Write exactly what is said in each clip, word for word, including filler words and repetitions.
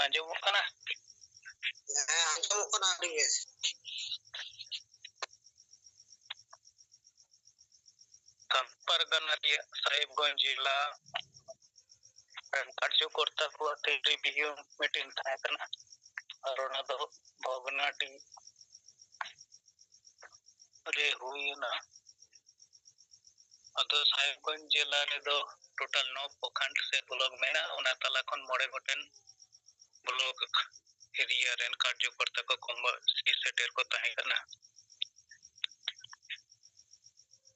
ᱟᱸᱡᱚᱢᱚᱜ ᱠᱟᱱᱟ? ᱦᱮᱸ, ᱟᱸᱡᱚᱢᱚᱜ ᱠᱟᱱᱟ ᱟᱹᱰᱤ ᱵᱮᱥ᱾ ᱥᱟᱱᱛᱟᱲ ᱯᱟᱨᱜᱟᱱᱟ ᱨᱮᱭᱟᱜ ᱥᱟᱦᱮᱵᱽᱜᱚᱸᱡᱽ ᱡᱮᱞᱟ ᱨᱮᱱ ᱠᱟᱨᱡᱚᱠᱚᱨᱛᱟ ᱠᱚᱣᱟᱜ ᱛᱮᱦᱮᱧ ᱨᱤᱵᱷᱤᱭᱩ ᱢᱤᱴᱤᱝ ᱛᱟᱦᱮᱸ ᱠᱟᱱᱟ, ᱟᱨ ᱚᱱᱟ ᱫᱚ ᱵᱷᱚᱜᱽᱱᱟᱰᱤ ᱨᱮ ᱦᱩᱭᱮᱱᱟ᱾ ᱟᱫᱚ ᱥᱟᱦᱮᱵᱽᱜᱚᱸᱡᱽ ᱡᱮᱞᱟ ᱨᱮᱫᱚ ᱴᱳᱴᱟᱞ ᱱᱚ ᱯᱨᱚᱠᱷᱚᱸᱰ ᱥᱮ ᱵᱞᱚᱠ ᱢᱮᱱᱟᱜᱼᱟ᱾ ᱚᱱᱟ ᱛᱟᱞᱟ ᱠᱷᱚᱱ ᱢᱚᱬᱮ ᱜᱚᱴᱮᱱ ᱵᱞᱚᱠ ᱮᱨᱤᱭᱟ ᱨᱮᱱ ᱠᱟᱨᱡᱚᱠᱚᱨᱛᱟ ᱠᱚ ᱠᱚᱢ ᱵᱮᱥᱤ ᱥᱮᱴᱮᱨ ᱠᱚ ᱛᱟᱦᱮᱸ ᱠᱟᱱᱟ᱾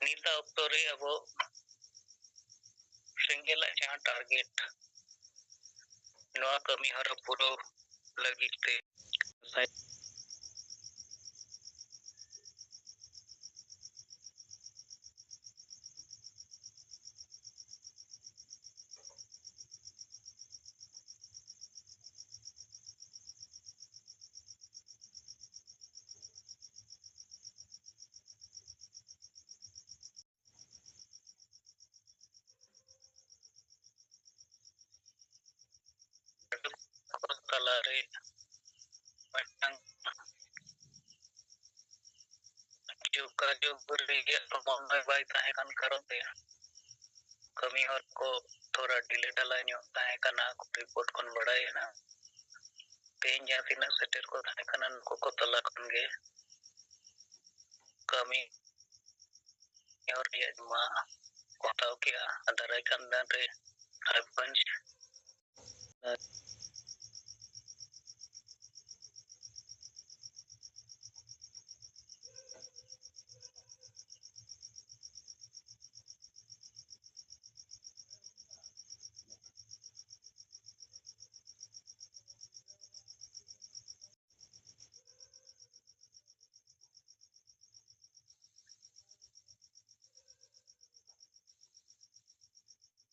ᱱᱤᱛᱟᱜ ᱚᱠᱛᱚ ᱨᱮ ᱟᱵᱚ ᱥᱮᱸᱜᱮᱞᱟᱜ ᱡᱟᱦᱟᱸ ᱴᱟᱨᱜᱮᱴ, ᱱᱚᱣᱟ ᱠᱟᱹᱢᱤ ᱦᱚᱨᱟ ᱯᱩᱨᱟᱹᱣ ᱞᱟᱹᱜᱤᱫ ᱛᱮ ᱛᱟᱞᱟᱨᱮ ᱢᱤᱫᱴᱟᱝ ᱡᱳᱜᱟᱡᱳᱜᱽ ᱨᱮᱭᱟᱜ ᱥᱚᱢᱚᱱᱱᱚᱭ ᱵᱟᱭ ᱛᱟᱦᱮᱸ ᱠᱟᱱ ᱠᱟᱨᱚᱱ ᱛᱮ ᱠᱟᱹᱢᱤ ᱦᱚᱨ ᱠᱚ ᱛᱷᱚᱲᱟ ᱰᱤᱞᱮ ᱰᱟᱞᱟ ᱧᱚᱜ ᱛᱟᱦᱮᱸ ᱠᱟᱱᱟ, ᱨᱤᱯᱳᱨᱴ ᱠᱷᱚᱱ ᱵᱟᱲᱟᱭᱮᱱᱟ᱾ ᱛᱮᱦᱮᱧ ᱡᱟᱦᱟᱸ ᱛᱤᱱᱟᱹᱜ ᱥᱮᱴᱮᱨ ᱠᱚ ᱛᱟᱦᱮᱸ ᱠᱟᱱᱟ, ᱱᱩᱠᱩ ᱠᱚ ᱛᱟᱞᱟ ᱠᱷᱚᱱ ᱜᱮ ᱠᱟᱹᱢᱤ ᱦᱚᱨ ᱨᱮᱭᱟᱜ ᱡᱤᱢᱢᱟ ᱠᱚ ᱦᱟᱛᱟᱣ ᱠᱮᱜᱼᱟ᱾ ᱟᱨ ᱫᱟᱨᱟᱭ ᱠᱟᱱ ᱫᱤᱱ ᱨᱮ ᱥᱟᱦᱮᱵᱽᱜᱚᱸᱡᱽ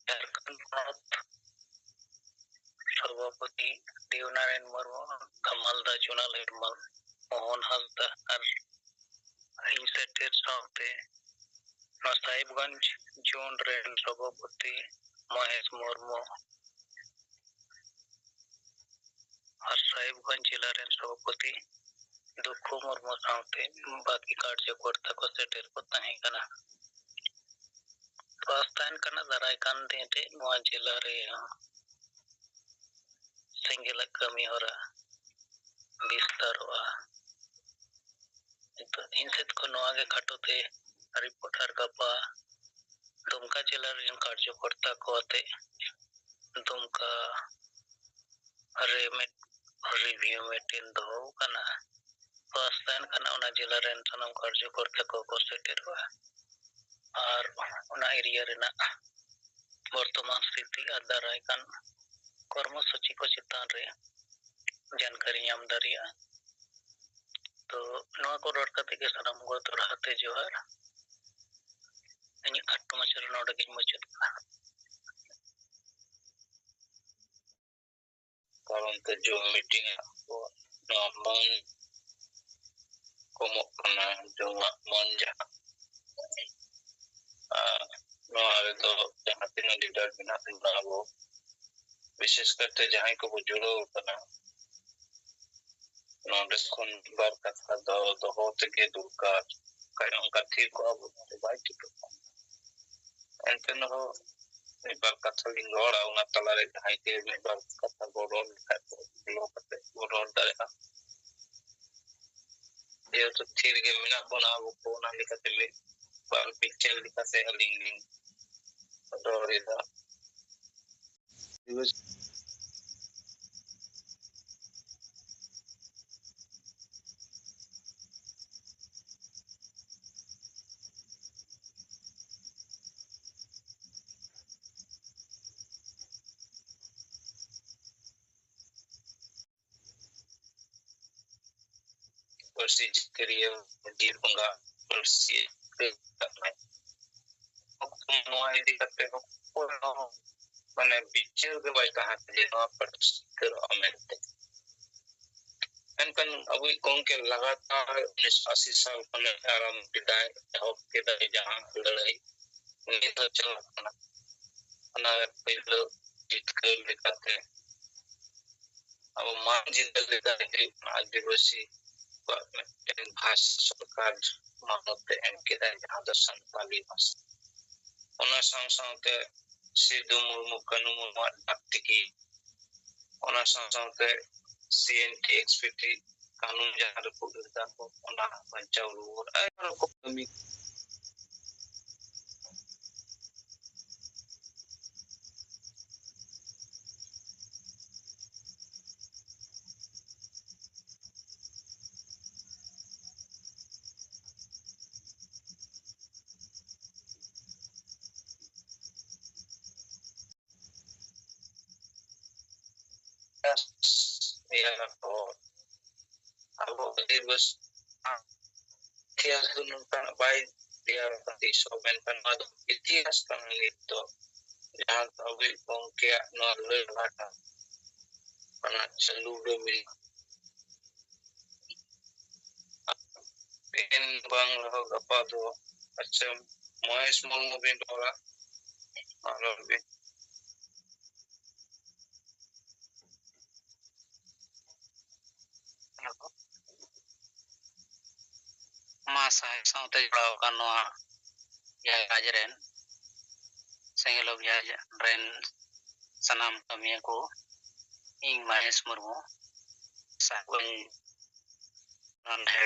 ᱡᱷᱟᱲᱠᱷᱚᱸᱰ ᱯᱚᱱᱚᱛ ᱥᱚᱵᱷᱟᱯᱚᱛᱤ ᱫᱮᱣᱱᱟᱨᱟᱭᱚᱱ ᱢᱩᱨᱢᱩ, ᱠᱟᱢᱟᱞ ᱫᱟ ᱡᱳᱱᱟᱞ ᱦᱮᱰᱢᱟᱞ, ᱢᱳᱦᱚᱱ ᱦᱟᱸᱥᱫᱟ ᱟᱨ ᱤᱧ ᱥᱮᱴᱮᱨ ᱥᱟᱶᱛᱮ ᱱᱚᱣᱟ ᱥᱟᱦᱮᱵᱽᱜᱚᱸᱡᱽ ᱡᱳᱱ ᱨᱮᱱ ᱥᱚᱵᱷᱟᱯᱚᱛᱤ ᱢᱚᱦᱮᱥ ᱢᱩᱨᱢᱩ, ᱢᱚᱭᱩᱨᱵᱷᱚᱸᱡᱽ ᱡᱮᱞᱟ ᱨᱮᱱ ᱥᱚᱵᱷᱟᱯᱚᱛᱤ ᱫᱩᱠᱠᱷᱩ ᱢᱩᱨᱢᱩ ᱥᱟᱶᱛᱮ ᱵᱟᱹᱠᱤ ᱠᱟᱨᱡᱚᱠᱚᱨᱛᱟ ᱠᱚ ᱥᱮᱴᱮᱨ ᱠᱚ ᱛᱟᱦᱮᱸ ᱠᱟᱱᱟ᱾ ᱛᱚ ᱟᱥ ᱛᱟᱦᱮᱱ ᱠᱟᱱᱟ ᱫᱟᱨᱟᱭ ᱠᱟᱱ ᱫᱤᱱ ᱨᱮ ᱱᱚᱣᱟ ᱡᱮᱞᱟ ᱨᱮ ᱥᱮᱸᱜᱮᱞᱟᱜ ᱠᱟᱹᱢᱤ ᱦᱚᱨᱟ ᱵᱤᱥᱛᱟᱨᱚᱜᱼᱟ᱾ ᱱᱤᱛᱚᱜ ᱤᱧ ᱥᱮᱫ ᱠᱷᱚᱱ ᱱᱚᱣᱟ ᱜᱮ ᱠᱷᱟᱴᱚ ᱛᱮ ᱨᱤᱯᱳᱨᱴ᱾ ᱟᱨ ᱜᱟᱯᱟ ᱫᱩᱢᱠᱟ ᱡᱮᱞᱟ ᱨᱮᱱ ᱠᱟᱨᱡᱚᱠᱚᱨᱛᱟ ᱠᱚ ᱟᱛᱮ ᱫᱩᱢᱠᱟ ᱨᱮ ᱢᱤᱫ ᱨᱤᱵᱷᱤᱭᱩ ᱢᱤᱴᱤᱝ ᱫᱚᱦᱚ ᱟᱠᱟᱱᱟ᱾ ᱛᱚ ᱟᱥ ᱛᱟᱦᱮᱱ ᱠᱟᱱᱟ ᱚᱱᱟ ᱡᱮᱞᱟ ᱨᱮᱱ ᱥᱟᱱᱟᱢ ᱠᱟᱨᱡᱚᱠᱚᱨᱛᱟ ᱠᱚᱠᱚ ᱥᱮᱴᱮᱨᱚᱜᱼᱟ ᱟᱨ ᱚᱱᱟ ᱮᱨᱤᱭᱟ ᱨᱮᱱᱟᱜ ᱵᱚᱨᱛᱚᱢᱟᱱ ᱥᱛᱷᱤᱛᱤ ᱟᱨ ᱫᱟᱨᱟᱭ ᱠᱟᱱ ᱠᱚᱨᱢᱚ ᱥᱩᱪᱤ ᱠᱚ ᱪᱮᱛᱟᱱ ᱨᱮ ᱡᱟᱱᱠᱟᱨᱤ ᱧᱟᱢ ᱫᱟᱲᱮᱭᱟᱜᱼᱟ᱾ ᱛᱚ ᱱᱚᱣᱟ ᱠᱚ ᱨᱚᱲ ᱠᱟᱛᱮ ᱜᱮ ᱥᱟᱱᱟᱢ ᱠᱚ ᱫᱚᱦᱲᱟ ᱛᱮ ᱡᱚᱦᱟᱨ᱾ ᱤᱧᱟᱹᱜ ᱠᱷᱟᱴᱚ ᱢᱟᱪᱷᱟ ᱨᱮ ᱱᱚᱰᱮ ᱜᱤᱧ ᱢᱩᱪᱟᱹᱫ ᱠᱟᱜᱼᱟ᱾ ᱠᱟᱨᱚᱱ ᱛᱮ ᱡᱩᱢ ᱢᱤᱴᱤᱝ ᱟᱜ ᱠᱚ ᱱᱚᱣᱟ ᱢᱟᱹᱱ ᱠᱚᱢᱚᱜ ᱠᱟᱱᱟ, ᱡᱚᱢᱟᱜ ᱢᱟᱹᱱ ᱡᱟᱦᱟᱸ᱾ ᱟᱨ ᱱᱚᱣᱟ ᱨᱮᱫᱚ ᱡᱟᱦᱟᱸ ᱛᱤᱱᱟᱹᱜ ᱞᱤᱰᱟᱨ ᱢᱮᱱᱟᱜ ᱵᱚᱱᱟ ᱟᱵᱚ, ᱵᱤᱥᱮᱥ ᱠᱟᱭᱛᱮ ᱡᱟᱦᱟᱸᱭ ᱠᱚᱵᱚ ᱡᱩᱲᱟᱹᱣ ᱟᱠᱟᱱᱟ, ᱱᱚᱰᱮ ᱠᱷᱚᱱ ᱵᱟᱨ ᱠᱟᱛᱷᱟ ᱫᱚ ᱫᱚᱦᱚ ᱛᱮᱜᱮ ᱫᱚᱨᱠᱟᱨ᱾ ᱵᱟᱠᱷᱟᱡ ᱚᱱᱠᱟ ᱛᱷᱤᱨ ᱠᱚᱜᱼᱟ ᱵᱚᱱ, ᱵᱟᱭ ᱴᱷᱤᱠᱚᱜ ᱠᱟᱱᱟ᱾ ᱮᱱᱛᱮ ᱨᱮᱦᱚᱸ ᱢᱤᱫ ᱵᱟᱨ ᱠᱟᱛᱷᱟ ᱞᱤᱧ ᱨᱚᱲᱟ, ᱚᱱᱟ ᱛᱟᱞᱟᱨᱮ ᱡᱟᱦᱟᱸᱭ ᱜᱮ ᱢᱤᱫ ᱵᱟᱨ ᱠᱟᱛᱷᱟ ᱠᱚ ᱨᱚᱲ ᱞᱮᱠᱷᱟᱡ ᱠᱚ, ᱵᱚᱞᱚ ᱠᱟᱛᱮ ᱠᱚ ᱨᱚᱲ ᱫᱟᱲᱮᱭᱟᱜᱼᱟ᱾ ᱡᱮᱦᱮᱛᱩ ᱛᱷᱤᱨ ᱜᱮ ᱢᱮᱱᱟᱜ ᱵᱚᱱᱟ ᱟᱵᱚ ᱠᱚ, ᱚᱱᱟ ᱞᱮᱠᱟᱛᱮ ᱢᱤᱫ ᱵᱟᱨ ᱯᱤᱠᱪᱟᱨ ᱞᱮᱠᱟᱛᱮ ᱟᱹᱞᱤᱧ ᱞᱤᱧ ᱨᱚᱲ ᱮᱫᱟ᱾ ᱯᱟᱹᱨᱥᱤ ᱡᱤᱛᱠᱟᱹᱨᱤᱭᱟᱹ ᱵᱤᱨ ᱵᱚᱸᱜᱟ ᱯᱟᱹᱨᱥᱤ ᱡᱤᱛᱠᱟᱹᱨ ᱠᱟᱜ ᱢᱟᱭ᱾ ᱱᱚᱣᱟ ᱤᱫᱤ ᱠᱟᱛᱮ ᱚᱠᱚᱭ ᱦᱚᱸ ᱢᱟᱱᱮ ᱵᱤᱪᱟᱹᱨ ᱜᱮ ᱵᱟᱭ ᱛᱟᱦᱮᱸ ᱠᱟᱱᱟ ᱡᱮ ᱱᱚᱣᱟ ᱯᱟᱹᱨᱥᱤ ᱡᱤᱛᱠᱟᱹᱨᱚᱜᱼᱟ ᱢᱮᱱᱛᱮ᱾ ᱢᱮᱱᱠᱷᱟᱱ ᱟᱵᱚᱭᱤᱡ ᱜᱚᱢᱠᱮ ᱞᱟᱜᱟᱛᱟᱨ ᱩᱱᱤᱥᱥᱚ ᱟᱥᱤ ᱥᱟᱞ ᱠᱷᱚᱱᱮ ᱟᱨᱟᱢ ᱠᱮᱫᱟᱭ, ᱮᱦᱚᱵ ᱠᱮᱫᱟᱭ ᱡᱟᱦᱟᱸ ᱞᱟᱹᱲᱦᱟᱹᱭ, ᱩᱱᱤ ᱫᱚ ᱪᱟᱞᱟᱜ ᱠᱟᱱᱟ᱾ ᱚᱱᱟ ᱯᱳᱭᱞᱳ ᱡᱤᱛᱠᱟᱹᱨ ᱞᱮᱠᱟᱛᱮ ᱟᱵᱚ ᱢᱟᱹᱱ ᱡᱤᱛᱟᱹᱣ ᱞᱮᱠᱟ ᱦᱩᱭᱩᱜ ᱠᱟᱱᱟ ᱟᱹᱫᱤᱵᱟᱹᱥᱤ ᱠᱚᱣᱟᱜ ᱢᱤᱫᱴᱮᱱ ᱵᱷᱟᱥᱟ ᱥᱚᱨᱠᱟᱨ ᱢᱟᱱᱚᱛ ᱮ ᱮᱢ ᱠᱮᱫᱟ, ᱡᱟᱦᱟᱸ ᱫᱚ ᱥᱟᱱᱛᱟᱞᱤ ᱵᱷᱟᱥᱟ᱾ ᱚᱱᱟ ᱥᱟᱶ ᱥᱟᱶᱛᱮ ᱥᱤᱫᱩ ᱢᱩᱨᱢᱩ, ᱠᱟᱹᱱᱩ ᱢᱩᱨᱢᱩᱣᱟᱜ ᱰᱟᱠ ᱴᱤᱠᱤᱴ, ᱚᱱᱟ ᱥᱟᱶ ᱥᱟᱶᱛᱮ ᱥᱤ N T X P T ᱠᱟᱹᱱᱩᱱ ᱡᱟᱦᱟᱸ ᱨᱟᱹᱯᱩᱫ ᱞᱮᱫᱟ ᱠᱚ, ᱚᱱᱟ ᱵᱟᱧᱪᱟᱣ ᱨᱩᱣᱟᱹᱲ, ᱟᱭᱢᱟ ᱨᱚᱠᱚᱢ ᱠᱟᱹᱢᱤ᱾ ᱤᱛᱤᱦᱟᱥ ᱨᱮᱭᱟᱜ ᱦᱚᱲ, ᱟᱵᱚ ᱟᱹᱫᱤᱵᱟᱹᱥᱤ ᱤᱛᱤᱦᱟᱥ ᱫᱚ ᱱᱚᱝᱠᱟᱱᱟᱜ ᱵᱟᱭ ᱛᱮᱭᱟᱨ ᱟᱠᱟᱱ ᱛᱤᱥ ᱦᱚᱸ, ᱢᱮᱱᱠᱷᱟᱱ ᱱᱚᱣᱟ ᱫᱚ ᱤᱛᱤᱦᱟᱥ ᱠᱟᱱᱟ ᱱᱤᱛ ᱫᱚ, ᱡᱟᱦᱟᱸ ᱫᱚ ᱟᱵᱚᱭᱤᱡ ᱜᱚᱢᱠᱮᱭᱟᱜ ᱱᱚᱣᱟ ᱞᱟᱹᱲ ᱵᱷᱟᱴᱟ ᱚᱱᱟ ᱪᱟᱹᱞᱩ ᱜᱮ ᱢᱮᱱᱟᱜᱼᱟ᱾ ᱛᱮᱦᱮᱧ ᱵᱟᱝ ᱨᱮᱦᱚᱸ ᱜᱟᱯᱟ ᱫᱚ, ᱟᱪᱪᱷᱟ, ᱢᱚᱦᱮᱥ ᱢᱩᱨᱢᱩ ᱵᱤᱱ ᱨᱚᱲᱟ? ᱢᱟ ᱨᱚᱲ ᱵᱤᱱ᱾ ᱢᱟ ᱥᱟᱶ ᱥᱟᱶᱛᱮ ᱡᱚᱲᱟᱣ ᱟᱠᱟᱱ ᱱᱚᱣᱟ ᱡᱟᱦᱟᱸ ᱨᱟᱡᱽ ᱨᱮᱱ ᱥᱮᱸᱜᱮᱞ ᱚᱵᱷᱤᱭᱟᱱ ᱨᱮᱱ ᱥᱟᱱᱟᱢ ᱠᱟᱹᱢᱤᱭᱟᱹ ᱠᱚ, ᱤᱧ ᱢᱚᱦᱮᱥ ᱢᱩᱨᱢᱩ ᱥᱟᱹᱜᱩᱱ ᱱᱚᱰᱦᱮ᱾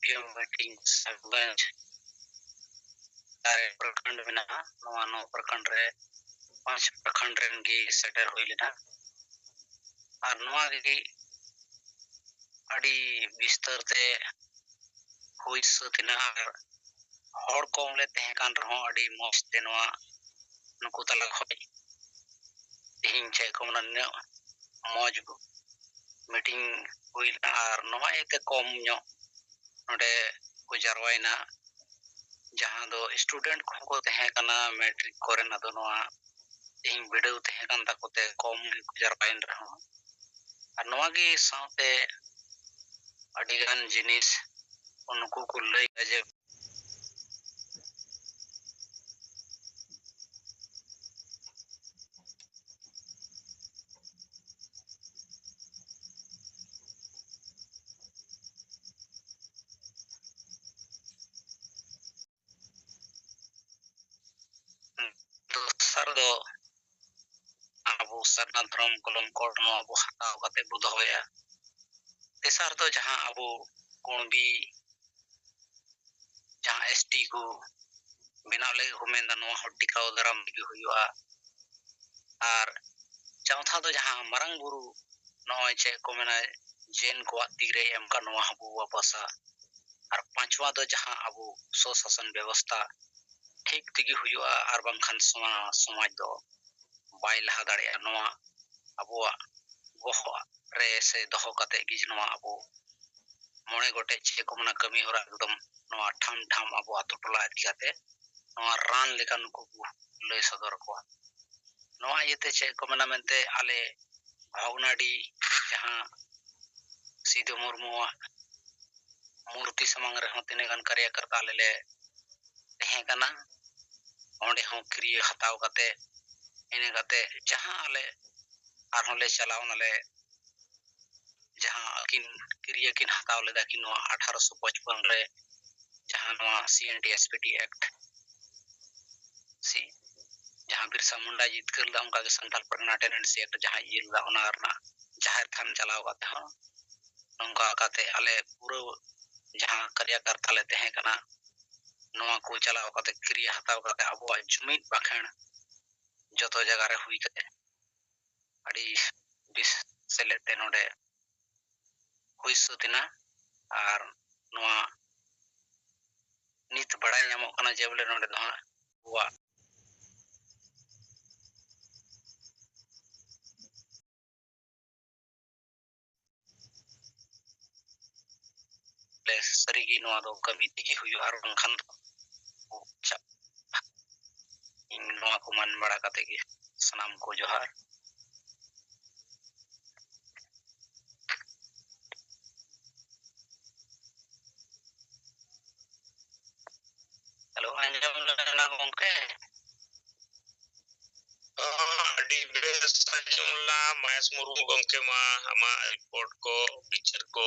ᱯᱤᱭᱳ ᱢᱤᱴᱤᱝ ᱥᱟᱦᱮᱵᱽᱜᱚᱸᱡᱽ ᱨᱮ ᱯᱨᱚᱠᱷᱚᱸᱰ ᱢᱮᱱᱟᱜᱼᱟ᱾ ᱱᱚᱣᱟ ᱱᱚ ᱯᱨᱚᱠᱷᱚᱸᱰ ᱨᱮ ᱯᱟᱸᱪ ᱯᱨᱚᱠᱷᱚᱸᱰ ᱨᱮᱱ ᱜᱮ ᱥᱮᱴᱮᱨ ᱦᱩᱭ ᱞᱮᱱᱟ᱾ ᱟᱨ ᱱᱚᱣᱟ ᱜᱮ ᱟᱹᱰᱤ ᱵᱤᱥᱛᱟᱨ ᱛᱮ ᱦᱩᱭ ᱥᱟᱹᱛ ᱮᱱᱟ᱾ ᱟᱨ ᱦᱚᱲ ᱠᱚᱢ ᱞᱮ ᱛᱟᱦᱮᱸ ᱠᱟᱱ ᱨᱮᱦᱚᱸ ᱟᱹᱰᱤ ᱢᱚᱡᱽ ᱛᱮ ᱱᱚᱣᱟ ᱱᱩᱠᱩ ᱛᱟᱞᱟ ᱠᱷᱚᱱ ᱛᱮᱦᱮᱧ ᱪᱮᱫ ᱠᱚ ᱢᱮᱱᱟ, ᱱᱩᱱᱟᱹᱜ ᱢᱚᱡᱽ meeting ᱦᱩᱭ ᱞᱮᱱᱟ᱾ ᱟᱨ ᱱᱚᱣᱟ ᱤᱭᱟᱹᱛᱮ ᱠᱚᱢ ᱧᱚᱜ ᱱᱚᱰᱮ ᱠᱚ ᱡᱟᱨᱣᱟᱭᱮᱱᱟ, ᱡᱟᱦᱟᱸ ᱫᱚ student ᱠᱚᱦᱚᱸ ᱠᱚ ᱛᱟᱦᱮᱸ ᱠᱟᱱᱟ ᱢᱮᱴᱨᱤᱠ ᱠᱚᱨᱮᱱ᱾ ᱟᱫᱚ ᱱᱚᱣᱟ ᱛᱮᱦᱮᱧ ᱵᱤᱰᱟᱹᱣ ᱛᱟᱦᱮᱸ ᱠᱟᱱ ᱛᱟᱠᱚ ᱛᱮ ᱠᱚᱢ ᱜᱮᱠᱚ ᱡᱟᱨᱣᱟᱭᱮᱱ ᱨᱮᱦᱚᱸ, ᱟᱨ ᱱᱚᱣᱟ ᱜᱮ ᱥᱟᱶᱛᱮ ᱟᱹᱰᱤᱜᱟᱱ ᱡᱤᱱᱤᱥ ᱩᱱᱠᱩ ᱠᱚ ᱞᱟᱹᱭᱟ ᱡᱮ ᱫᱚᱥᱟᱨ ᱫᱚ ᱟᱵᱚ ᱥᱟᱨᱱᱟ ᱫᱷᱚᱨᱚᱢ ᱠᱚᱞᱚᱢ ᱠᱚᱰ ᱱᱚᱣᱟ ᱵᱚ ᱦᱟᱛᱟᱣ ᱠᱟᱛᱮ ᱵᱚ ᱫᱚᱦᱚᱭᱟ᱾ ᱛᱮᱥᱟᱨ ᱫᱚ ᱡᱟᱦᱟᱸ ᱟᱵᱚ ᱠᱩᱬᱵᱤ, ᱡᱟᱦᱟᱸ ᱮᱥ ᱴᱤ ᱠᱚ ᱵᱮᱱᱟᱣ ᱞᱟᱹᱜᱤᱫ ᱠᱚ ᱢᱮᱱᱫᱟ, ᱱᱚᱣᱟ ᱦᱚᱸ ᱴᱤᱠᱟᱣ ᱫᱟᱨᱟᱢ ᱜᱮ ᱦᱩᱭᱩᱜᱼᱟ᱾ ᱟᱨ ᱪᱚᱣᱛᱷᱟ ᱫᱚ ᱡᱟᱦᱟᱸ ᱢᱟᱨᱟᱝ ᱵᱩᱨᱩ, ᱱᱚᱜᱼᱚᱭ ᱪᱮᱫ ᱠᱚ ᱢᱮᱱᱟ, ᱡᱮᱱ ᱠᱚᱣᱟᱜ ᱛᱤᱨᱮ ᱮᱢ ᱠᱟᱜ, ᱱᱚᱣᱟ ᱦᱚᱸ ᱵᱚ ᱵᱟᱯᱟᱥᱟ᱾ ᱟᱨ ᱯᱟᱸᱪᱣᱟ ᱫᱚ ᱡᱟᱦᱟᱸ ᱟᱵᱚ ᱥᱚᱥᱟᱥᱚᱱ ᱵᱮᱵᱚᱥᱛᱷᱟ ᱴᱷᱤᱠ ᱛᱮᱜᱮ ᱦᱩᱭᱩᱜᱼᱟ, ᱟᱨ ᱵᱟᱝᱠᱷᱟᱱ ᱥᱚᱢᱟ-, ᱥᱚᱢᱟᱡᱽ ᱫᱚ ᱵᱟᱭ ᱞᱟᱦᱟ ᱫᱟᱲᱮᱭᱟᱜᱼᱟ᱾ ᱱᱚᱣᱟ ᱟᱵᱚᱣᱟᱜ ᱵᱚᱦᱚᱜ ᱨᱮ ᱥᱮ ᱫᱚᱦᱚ ᱠᱟᱛᱮ ᱜᱮ ᱱᱚᱣᱟ ᱟᱵᱚ ᱢᱚᱬᱮ ᱜᱚᱴᱮᱡ ᱪᱮᱫ ᱠᱚ ᱢᱮᱱᱟ ᱠᱟᱹᱢᱤ ᱦᱚᱨᱟ ᱮᱠᱫᱚᱢ ᱱᱚᱣᱟ ᱴᱷᱟᱢ ᱴᱷᱟᱢ ᱟᱵᱚ ᱟᱛᱳ ᱴᱚᱞᱟ ᱤᱫᱤ ᱠᱟᱛᱮ ᱱᱚᱣᱟ ᱨᱟᱱ ᱞᱮᱠᱟ ᱱᱩᱠᱩ ᱠᱚ ᱞᱟᱹᱭ ᱥᱚᱫᱚᱨ ᱟᱠᱚᱣᱟ᱾ ᱱᱚᱣᱟ ᱤᱭᱟᱹᱛᱮ ᱪᱮᱫ ᱠᱚ ᱢᱮᱱᱟ ᱢᱮᱱᱛᱮ ᱟᱞᱮ ᱵᱷᱚᱜᱽᱱᱟᱰᱤ ᱡᱟᱦᱟᱸ ᱥᱤᱫᱩ ᱢᱩᱨᱢᱩᱣᱟᱜ ᱢᱩᱨᱛᱤ ᱥᱟᱢᱟᱝ ᱨᱮᱦᱚᱸ ᱛᱤᱱᱟᱹᱜ ᱜᱟᱱ ᱠᱟᱨᱭᱟᱠᱚᱨᱛᱟ ᱟᱞᱮ ᱞᱮ ᱛᱟᱦᱮᱸ ᱠᱟᱱᱟ᱾ ᱚᱸᱰᱮ ᱦᱚᱸ ᱠᱤᱨᱭᱟᱹ ᱦᱟᱛᱟᱣ ᱠᱟᱛᱮ, ᱤᱱᱟᱹ ᱠᱟᱛᱮ ᱡᱟᱦᱟᱸ ᱟᱞᱮ ᱟᱨᱦᱚᱸ ᱞᱮ ᱪᱟᱞᱟᱣ ᱱᱟᱞᱮ, ᱡᱟᱦᱟᱸ ᱟᱹᱠᱤᱱ ᱠᱤᱨᱭᱟᱹ ᱠᱤᱱ ᱦᱟᱛᱟᱣ ᱞᱮᱫᱟ ᱠᱤᱱ ᱱᱚᱣᱟ ᱟᱴᱷᱟᱨᱚᱥᱚ ᱯᱚᱪᱯᱚᱱ ᱨᱮ, ᱡᱟᱦᱟᱸ ᱱᱚᱣᱟ C N T S P T act, ᱥᱤ, ᱡᱟᱦᱟᱸ ᱵᱤᱨᱥᱟ ᱢᱩᱱᱰᱟᱭ ᱡᱤᱛᱠᱟᱹᱨ ᱞᱮᱫᱟ, ᱚᱱᱠᱟᱜᱮ ᱥᱟᱱᱛᱟᱲ ᱯᱟᱨᱜᱟᱱᱟ ᱴᱮᱱᱰᱮᱱᱥᱤ ᱮᱠᱴ ᱡᱟᱦᱟᱸᱭ ᱤᱭᱟᱹ ᱞᱮᱫᱟ, ᱚᱱᱟ ᱨᱮᱱᱟᱜ ᱡᱟᱦᱮᱨ ᱛᱷᱟᱱ ᱪᱟᱞᱟᱣ ᱠᱟᱛᱮ ᱦᱚᱸ ᱱᱚᱝᱠᱟ ᱠᱟᱛᱮ ᱟᱞᱮ ᱯᱩᱨᱟᱹ ᱡᱟᱦᱟᱸ ᱠᱟᱨᱭᱟᱠᱚᱨᱛᱟ ᱞᱮ ᱛᱟᱦᱮᱸ ᱠᱟᱱᱟ, ᱱᱚᱣᱟ ᱠᱚ ᱪᱟᱞᱟᱣ ᱠᱟᱛᱮ ᱠᱤᱨᱭᱟᱹ ᱦᱟᱛᱟᱣ ᱠᱟᱛᱮ ᱟᱵᱚᱣᱟᱜ ᱡᱩᱢᱤᱫ ᱵᱟᱠᱷᱮᱬ ᱡᱚᱛᱚ ᱡᱟᱭᱜᱟ ᱨᱮ ᱦᱩᱭ ᱠᱟᱛᱮ ᱟᱹᱰᱤ ᱵᱮᱥ ᱥᱮᱞᱮᱫ ᱛᱮ ᱱᱚᱰᱮ ᱦᱩᱭ ᱥᱟᱹᱛ ᱮᱱᱟ᱾ ᱟᱨ ᱱᱚᱣᱟ ᱱᱤᱛ ᱵᱟᱲᱟᱭ ᱧᱟᱢᱚᱜ ᱠᱟᱱᱟ ᱡᱮ ᱵᱚᱞᱮ ᱱᱚᱰᱮ ᱫᱚ ᱦᱟᱸᱜ ᱟᱵᱚᱣᱟᱜ ᱵᱚᱞᱮ ᱥᱟᱹᱨᱤᱜᱮ ᱱᱚᱣᱟ ᱫᱚ ᱠᱟᱹᱢᱤ ᱛᱮᱜᱮ ᱦᱩᱭᱩᱜᱼᱟ, ᱟᱨ ᱵᱟᱝᱠᱷᱟᱱ ᱫᱚ ᱪᱟᱵᱟᱜᱼᱟ᱾ ᱤᱧ ᱱᱚᱣᱟ ᱠᱚ ᱢᱮᱱ ᱵᱟᱲᱟ ᱠᱟᱛᱮ ᱜᱮ ᱥᱟᱱᱟᱢ ᱠᱚ ᱡᱚᱦᱟᱨ᱾ ᱦᱮᱞᱳ, ᱟᱸᱡᱚᱢ ᱞᱮᱱᱟ ᱜᱚᱢᱠᱮ? ᱦᱚᱸ, ᱟᱹᱰᱤ ᱵᱮᱥ ᱟᱸᱡᱚᱢ ᱞᱮᱱᱟ ᱢᱚᱦᱮᱥ ᱢᱩᱨᱢᱩ ᱜᱚᱢᱠᱮ ᱢᱟ, ᱟᱢᱟᱜ ᱨᱤᱯᱳᱨᱴ ᱠᱚ, ᱵᱤᱪᱟᱹᱨ ᱠᱚ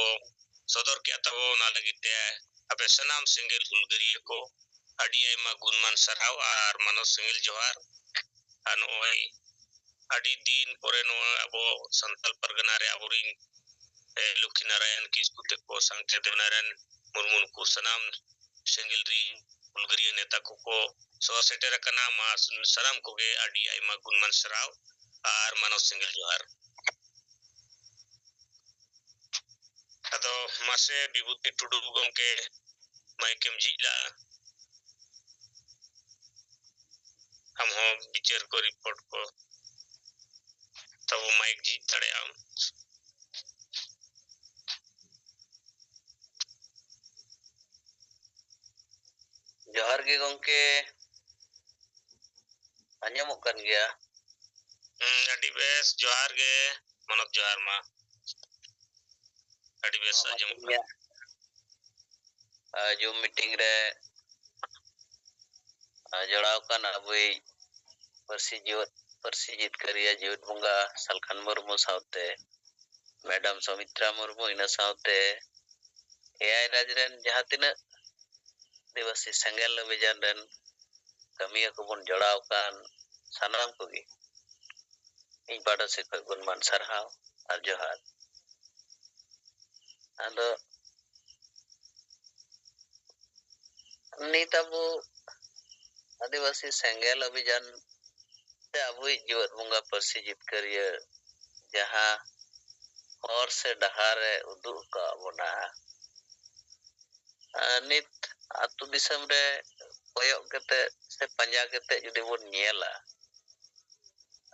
ᱥᱚᱫᱚᱨ ᱠᱮᱜᱼᱟ ᱛᱟᱵᱚ, ᱚᱱᱟ ᱞᱟᱹᱜᱤᱫ ᱛᱮ ᱟᱯᱮ ᱥᱟᱱᱟᱢ ᱥᱮᱸᱜᱮᱞ ᱦᱩᱞᱜᱟᱹᱨᱤᱭᱟᱹ ᱠᱚ ᱟᱹᱰᱤ ᱟᱭᱢᱟ ᱜᱩᱱᱢᱟᱱ ᱥᱟᱨᱦᱟᱣ ᱟᱨ ᱢᱟᱱᱚᱛ ᱥᱮᱸᱜᱮᱞ ᱡᱚᱦᱟᱨ᱾ ᱟᱨ ᱱᱚᱜᱼᱚᱭ ᱟᱹᱰᱤ ᱫᱤᱱ ᱯᱚᱨᱮ ᱱᱚᱣᱟ ᱟᱵᱚ ᱥᱟᱱᱛᱟᱞ ᱯᱟᱨᱜᱟᱱᱟ ᱨᱮ ᱟᱵᱚᱨᱤᱱ, ᱮ, ᱞᱚᱠᱠᱷᱤ ᱱᱟᱨᱟᱭᱚᱱ ᱠᱤᱥᱠᱩ ᱛᱮᱠᱚ, ᱥᱟᱝᱠᱷᱮ ᱫᱮᱵ ᱱᱟᱨᱟᱭᱚᱱ ᱢᱩᱨᱢᱩ, ᱱᱩᱠᱩ ᱥᱟᱱᱟᱢ ᱥᱮᱸᱜᱮᱞ ᱨᱤᱱ ᱦᱩᱞᱜᱟᱹᱨᱤᱭᱟᱹ ᱱᱮᱛᱟ ᱠᱚᱠᱚ ᱥᱚᱦᱚᱨ ᱥᱮᱴᱮᱨ ᱟᱠᱟᱱᱟ᱾ ᱢᱟ ᱥᱟᱱᱟᱢ ᱠᱚᱜᱮ ᱟᱹᱰᱤ ᱟᱭᱢᱟ ᱜᱩᱱᱢᱟᱱ ᱥᱟᱨᱦᱟᱣ ᱟᱨ ᱢᱟᱱᱚᱛ ᱥᱮᱸᱜᱮᱞ ᱡᱚᱦᱟᱨ᱾ ᱟᱫᱚ ᱢᱟᱥᱮ ᱵᱤᱵᱷᱩᱛᱤ ᱴᱩᱰᱩ ᱜᱚᱢᱠᱮ, ᱢᱟᱭᱤᱠ ᱮᱢ ᱡᱷᱤᱡ ᱞᱟᱜᱼᱟ᱾ ᱟᱢ ᱦᱚᱸ ᱵᱤᱪᱟᱹᱨ ᱠᱚ, ᱨᱤᱯᱳᱨᱴ ᱠᱚ ᱛᱟᱵᱚ ᱢᱟᱭᱤᱠ ᱡᱷᱤᱡ ᱫᱟᱲᱮᱭᱟᱜ ᱟᱢ᱾ ᱡᱚᱦᱟᱨ ᱜᱮ ᱜᱚᱢᱠᱮ, ᱟᱸᱡᱚᱢᱚᱜ ᱠᱟᱱ ᱜᱮᱭᱟ? ᱦᱩᱸ, ᱟᱹᱰᱤ ᱵᱮᱥ, ᱡᱚᱦᱟᱨ ᱜᱮ ᱢᱟᱱᱚᱛ, ᱡᱚᱦᱟᱨ ᱢᱟ᱾ ᱟᱹᱰᱤ ᱵᱮᱥ ᱟᱸᱡᱚᱢᱚᱜ ᱠᱟᱱᱟ᱾ ᱟᱨ, ᱡᱩᱢ ᱢᱤᱴᱤᱝ ᱨᱮ, ᱟᱨ, ᱡᱚᱲᱟᱣ ᱟᱠᱟᱱ ᱟᱵᱚᱭᱤᱡ ᱯᱟᱹᱨᱥᱤ ᱡᱤᱣᱮᱫ, ᱯᱟᱹᱨᱥᱤ ᱡᱤᱛᱠᱟᱹᱨᱤᱭᱟᱹ ᱡᱤᱣᱮᱫ ᱵᱚᱸᱜᱟ ᱥᱟᱞᱠᱷᱟᱱ ᱢᱩᱨᱢᱩ ᱥᱟᱶᱛᱮ ᱢᱮᱰᱟᱢ ᱥᱚᱢᱤᱛᱨᱟ ᱢᱩᱨᱢᱩ, ᱤᱱᱟᱹ ᱥᱟᱶᱛᱮ ᱮᱭᱟᱭ ᱨᱟᱡᱽ ᱨᱮᱱ ᱡᱟᱦᱟᱸ ᱛᱤᱱᱟᱹᱜ ᱟᱹᱫᱤᱵᱟᱹᱥᱤ ᱥᱮᱸᱜᱮᱞ ᱚᱵᱷᱤᱡᱟᱱ ᱨᱮᱱ ᱠᱟᱹᱢᱤᱭᱟᱹ ᱠᱚᱵᱚᱱ ᱡᱚᱲᱟᱣ ᱟᱠᱟᱱ ᱥᱟᱱᱟᱢ ᱠᱚᱜᱮ ᱤᱧ ᱯᱟᱦᱴᱟ ᱥᱮᱫ ᱠᱷᱚᱱ ᱜᱩᱱᱢᱟᱱ ᱥᱟᱨᱦᱟᱣ ᱟᱨ ᱡᱚᱦᱟᱨ᱾ ᱟᱫᱚ ᱱᱤᱛ ᱟᱵᱚ ᱟᱹᱫᱤᱵᱟᱹᱥᱤ ᱥᱮᱸᱜᱮᱞ ᱚᱵᱷᱤᱡᱟᱱ ᱛᱮ ᱟᱵᱚᱭᱤᱡ ᱡᱤᱣᱮᱫ ᱵᱚᱸᱜᱟ ᱯᱟᱹᱨᱥᱤ ᱡᱤᱛᱠᱟᱹᱨᱤᱭᱟᱹ ᱡᱟᱦᱟᱸ ᱦᱚᱨ ᱥᱮ ᱰᱟᱦᱟᱨ ᱮ ᱩᱫᱩᱜ ᱟᱠᱟᱫ ᱵᱚᱱᱟ, ᱟᱨ ᱱᱤᱛ ᱟᱹᱛᱩ ᱫᱤᱥᱚᱢ ᱨᱮ ᱠᱚᱭᱚᱜ ᱠᱟᱛᱮ ᱥᱮ ᱯᱟᱸᱡᱟ ᱠᱟᱛᱮ ᱡᱩᱫᱤ ᱵᱚᱱ ᱧᱮᱞᱟ,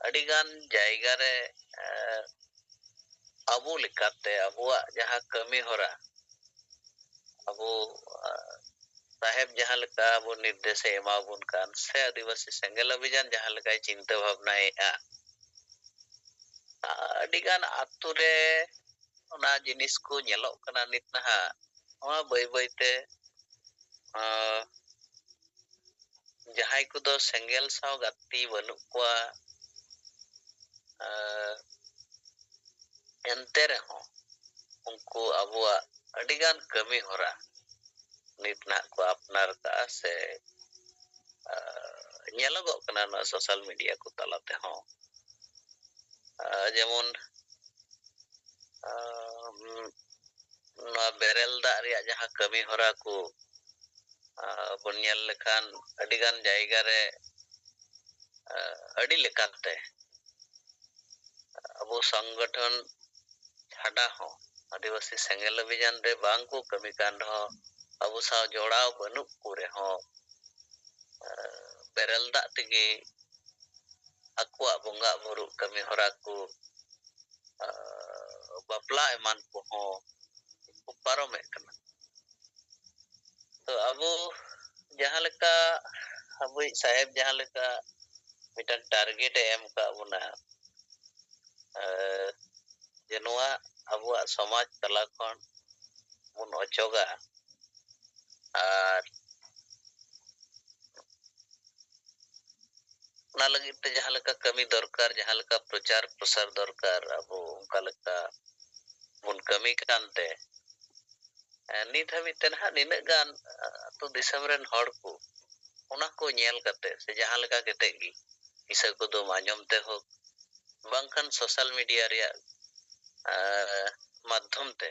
ᱟᱹᱰᱤᱜᱟᱱ ᱡᱟᱭᱜᱟ ᱨᱮ, ᱮ, ᱟᱵᱚ ᱞᱮᱠᱟᱛᱮ ᱟᱵᱚᱣᱟᱜ ᱡᱟᱦᱟᱸ ᱠᱟᱹᱢᱤ ᱦᱚᱨᱟ, ᱟᱵᱚ, ᱮ, ᱥᱟᱦᱮᱵᱽ ᱡᱟᱦᱟᱸ ᱞᱮᱠᱟ ᱟᱵᱚ ᱱᱤᱨᱫᱮᱥᱮ ᱮᱢᱟᱵᱚᱱ ᱠᱟᱱ ᱥᱮ ᱟᱹᱫᱤᱵᱟᱹᱥᱤ ᱥᱮᱸᱜᱮᱞ ᱚᱵᱷᱤᱡᱟᱱ ᱡᱟᱦᱟᱸ ᱞᱮᱠᱟᱭ ᱪᱤᱱᱛᱟᱹ ᱵᱷᱟᱵᱽᱱᱟᱭᱮᱫᱼᱟ, ᱟᱹᱰᱤᱜᱟᱱ ᱟᱛᱳ ᱨᱮ ᱚᱱᱟ ᱡᱤᱱᱤᱥ ᱠᱚ ᱧᱮᱞᱚᱜ ᱠᱟᱱᱟ ᱱᱤᱛ ᱱᱟᱦᱟᱜ᱾ ᱱᱚᱣᱟ ᱵᱟᱹᱭ ᱵᱟᱹᱭᱛᱮ, ᱟᱸ, ᱡᱟᱦᱟᱸᱭ ᱠᱚᱫᱚ ᱥᱮᱸᱜᱮᱞ ᱥᱟᱶ ᱜᱟᱛᱮ ᱵᱟᱹᱱᱩᱜ ᱠᱚᱣᱟ, ᱟᱸ, ᱮᱱᱛᱮ ᱨᱮᱦᱚᱸ ᱩᱱᱠᱩ ᱟᱵᱚᱣᱟᱜ ᱟᱹᱰᱤᱜᱟᱱ ᱠᱟᱹᱢᱤ ᱦᱚᱨᱟ ᱱᱤᱛ ᱱᱟᱦᱟᱜ ᱠᱚ ᱟᱯᱱᱟᱨ ᱠᱟᱜᱼᱟ ᱥᱮ, ᱟᱸ, ᱧᱮᱞᱚᱜᱚᱜ ᱠᱟᱱᱟ ᱱᱚᱣᱟ ᱥᱳᱥᱟᱞ ᱢᱤᱰᱤᱭᱟ ᱠᱚ ᱛᱟᱞᱟ ᱛᱮᱦᱚᱸ᱾ ᱟᱸ, ᱡᱮᱢᱚᱱ, ᱟᱸ, ᱱᱚᱣᱟ ᱵᱮᱨᱮᱞ ᱫᱟᱜ ᱨᱮᱭᱟᱜ ᱡᱟᱦᱟᱸ ᱠᱟᱹᱢᱤ ᱦᱚᱨᱟ ᱠᱚ, ᱟᱸ, ᱵᱚᱱ ᱧᱮᱞ ᱞᱮᱠᱷᱟᱱ ᱟᱹᱰᱤᱜᱟᱱ ᱡᱟᱭᱜᱟ ᱨᱮ, ᱟᱸ, ᱟᱹᱰᱤ ᱞᱮᱠᱟᱛᱮ ᱟᱵᱚ ᱥᱚᱝᱜᱚᱴᱷᱚᱱ ᱪᱷᱟᱰᱟ ᱦᱚᱸ ᱟᱹᱫᱤᱵᱟᱹᱥᱤ ᱥᱮᱸᱜᱮᱞ ᱚᱵᱷᱤᱡᱟᱱ ᱨᱮ ᱵᱟᱝ ᱠᱚ ᱠᱟᱹᱢᱤ ᱠᱟᱱ ᱨᱮᱦᱚᱸ, ᱟᱵᱚ ᱥᱟᱶ ᱡᱚᱲᱟᱣ ᱵᱟᱹᱱᱩᱜ ᱠᱚ ᱨᱮᱦᱚᱸ, ᱟᱸ, ᱵᱮᱨᱮᱞ ᱫᱟᱜ ᱛᱮᱜᱮ ᱟᱠᱚᱣᱟᱜ ᱵᱚᱸᱜᱟ ᱵᱩᱨᱩ ᱠᱟᱹᱢᱤ ᱦᱚᱨᱟ ᱠᱚ, ᱟᱸ, ᱵᱟᱯᱞᱟ ᱮᱢᱟᱱ ᱠᱚᱦᱚᱸ ᱠᱚ ᱯᱟᱨᱚᱢᱮᱫ ᱠᱟᱱᱟ᱾ ᱛᱚ ᱟᱵᱚ ᱡᱟᱦᱟᱸ ᱞᱮᱠᱟ ᱟᱵᱚᱭᱤᱡ ᱥᱟᱦᱮᱵᱽ ᱡᱟᱦᱟᱸ ᱞᱮᱠᱟ ᱢᱤᱫᱴᱟᱝ ᱴᱟᱨᱜᱮᱴ ᱮ ᱮᱢ ᱟᱠᱟᱫ ᱵᱚᱱᱟ, ᱟᱸ, ᱡᱮ ᱱᱚᱣᱟ ᱟᱵᱚᱣᱟᱜ ᱥᱚᱢᱟᱡᱽ ᱛᱟᱞᱟ ᱠᱷᱚᱱ ᱵᱚᱱ ᱚᱪᱚᱜᱟ᱾ ᱟᱨ ᱚᱱᱟ ᱞᱟᱹᱜᱤᱫ ᱛᱮ ᱡᱟᱦᱟᱸ ᱞᱮᱠᱟ ᱠᱟᱹᱢᱤ ᱫᱚᱨᱠᱟᱨ, ᱡᱟᱦᱟᱸ ᱞᱮᱠᱟ ᱯᱨᱚᱪᱟᱨ ᱯᱨᱚᱥᱟᱨ ᱫᱚᱨᱠᱟᱨ, ᱟᱵᱚ ᱚᱱᱠᱟ ᱞᱮᱠᱟ ᱵᱚᱱ ᱠᱟᱹᱢᱤ ᱠᱟᱱᱛᱮ, ᱮ, ᱱᱤᱛ ᱦᱟᱹᱵᱤᱡ ᱛᱮ ᱱᱟᱦᱟᱜ ᱱᱤᱱᱟᱹᱜ ᱜᱟᱱ, ᱮ, ᱟᱹᱛᱩ ᱫᱤᱥᱚᱢ ᱨᱮᱱ ᱦᱚᱲ ᱠᱚ ᱚᱱᱟ ᱠᱚ ᱧᱮᱞ ᱠᱟᱛᱮ ᱥᱮ ᱡᱟᱦᱟᱸ ᱞᱮᱠᱟ ᱠᱟᱛᱮ ᱜᱮ ᱠᱤᱥᱟᱹ ᱠᱚᱫᱚᱢ ᱟᱸᱡᱚᱢ ᱛᱮ ᱦᱳᱠ, ᱵᱟᱝᱠᱷᱟᱱ ᱥᱳᱥᱟᱞ ᱢᱤᱰᱤᱭᱟ ᱨᱮᱭᱟᱜ, ᱮ, ᱢᱟᱫᱽᱫᱷᱚᱢ ᱛᱮ